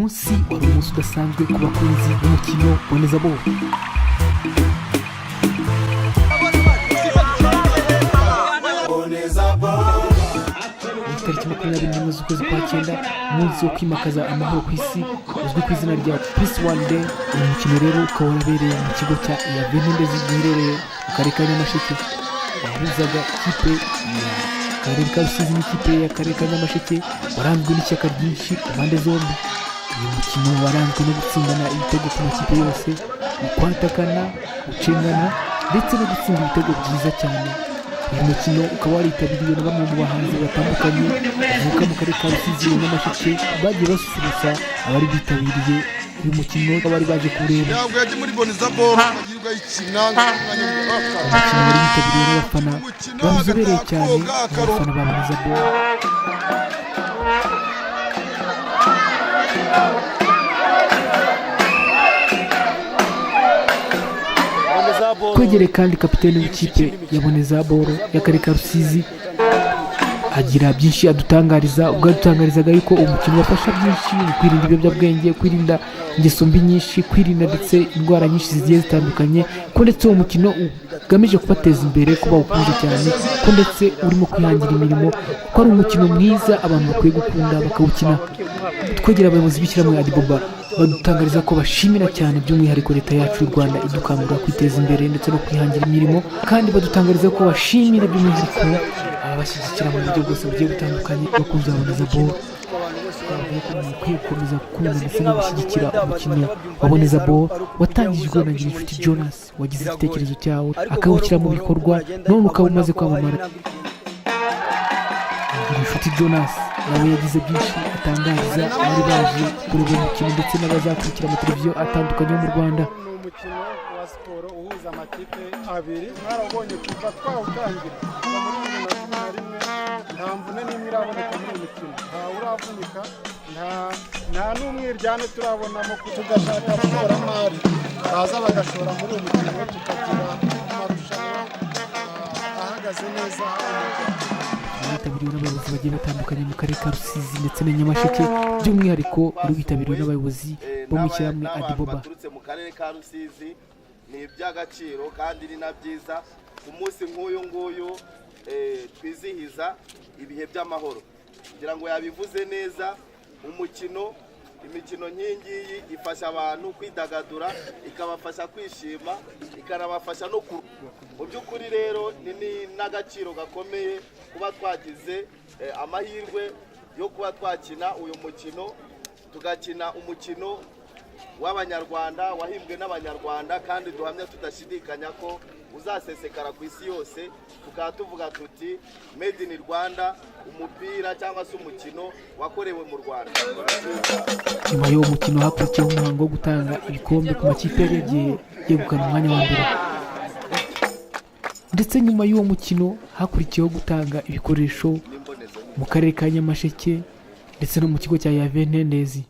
Munsi wari umunsi udasanzwe ku bakunzi b'umukino Bonezaball. Tariki 21 z'ukwezi kwa cyenda, umunsi wo kwimakaza amahoro ku isi uzwi ku izina rya Peace One Day. Uyu mukino rero ukaba warabereye mu kigo cya EAV Ntendezi giherereye mu karere ka Nyamasheke, wahuzaga ikipe ya karere ka Rusizi n'ikipe y'akarere ka Nyamasheke, waranzwe n'ishyaka ryinshi ku mpande zombi. Uyu mukino waranzwe no gutsindana ibitego ku makipe yose, ukwatakana, gucengana ndetse no gutsinda ibitego byiza cyane. Uyu mukino ukaba waritabiriwe na bamwe mu bahanzi batandukanye bavuka mu karere ka Rusizi na Nyamasheke, bagiye basusurutsa abari bitabiriye uyu mukino, bari baje kureba. Ntabwo yajya muri Bonezaball yirirwa ayikina ngo umwanya. Umukino wari witabiriwe n'abafana babizobereye cyane, abafana ba Bonezaball. Twegereye kandi kapitene w'ikipe ya Bonezaball y'akarere ka Rusizi, agira byinshi adutangariza, ubwo yadutangarizaga yuko umukino ubafasha byinshi mu kwirinda ibiyobyabwenge, kwirinda ingeso mbi nyinshi, kwirinda ndetse indwara nyinshi zigiye zitandukanye, ko ndetse uwo mukino ugamije kubateza imbere, ko bawukunze cyane, ko ndetse urimo kwihangira imirimo, ko ari umukino mwiza abantu bakwiye gukunda bakawukina. Twegera abayobozi b'ishyirahamwe Adiboba, badutangariza ko bashimira cyane by'umwihariko leta yacu y'u Rwanda idukangurira kwiteza imbere ndetse no kwihangira imirimo, kandi badutangariza ko bashimira by'umwihariko ababashyigikira mu buryo bwose bugiye butandukanye. Bakunze ba Bonezaball, twavuga ko mukwiye gukomeza gukunda ndetse no gushyigikira umukino wa Bonezaball watangijwe na Ngirinshuti Jonas, wagize igitekerezo cyawe akawushyira mu bikorwa, none ukaba umaze kwamamara. Ngirinshuti Jonas nawe yagize byinshi atangariza abari baje kureba uwo mukino ndetse n'abazakurikira amateleviziyo atandukanye yo mu Rwanda. Ni umukino wa siporo uhuza amakipe abiri. Mwarabonye kuva twawutangira, kuva muri 2011, nta mvune n'imwe iraboneka muri uyu mukino, ntawe uravunika, nta n'umwiryane turabonamo. Tugashaka abashoramari baza bagashora muri uyu mukino, tukagira amarushanwa ahagaze neza. Witabiriwe n'abayobozi bagiye batandukanye mu karere ka Rusizi ndetse na Nyamasheke, by'umwihariko wari witabiriwe n'abayobozi bo mu ishyirahamwe n'abantu Adiboba. baturutse mu karere ka Rusizi, ni iby'agaciro kandi ni na byiza ku munsi nk'uyu nguyu twizihiza ibihe by'amahoro. Kugira ngo yabivuze neza, imikino nk'iyi ngiyi ifasha abantu kwidagadura, ikabafasha kwishima, ikanabafasha no ku mu by'ukuri rero ni n'agaciro gakomeye kuba twagize amahirwe yo kuba twakina uyu mukino, tugakina umukino w'Abanyarwanda wahimbwe n'Abanyarwanda, kandi duhamya tudashidikanya ko uzasesekara ku isi yose, tukaba tuvuga tuti "Made in Rwanda", umupira cyangwa se umukino wakorewe mu Rwanda. Nyuma y'uwo mukino hakurikiyeho umuhango wo gutanga ibikombe ku makipe yari yagiye yegukana umwanya wa mbere, ndetse nyuma y'uwo mukino hakurikiyeho gutanga ibikoresho mu karere ka Nyamasheke ndetse no mu kigo cya EAV Ntendezi.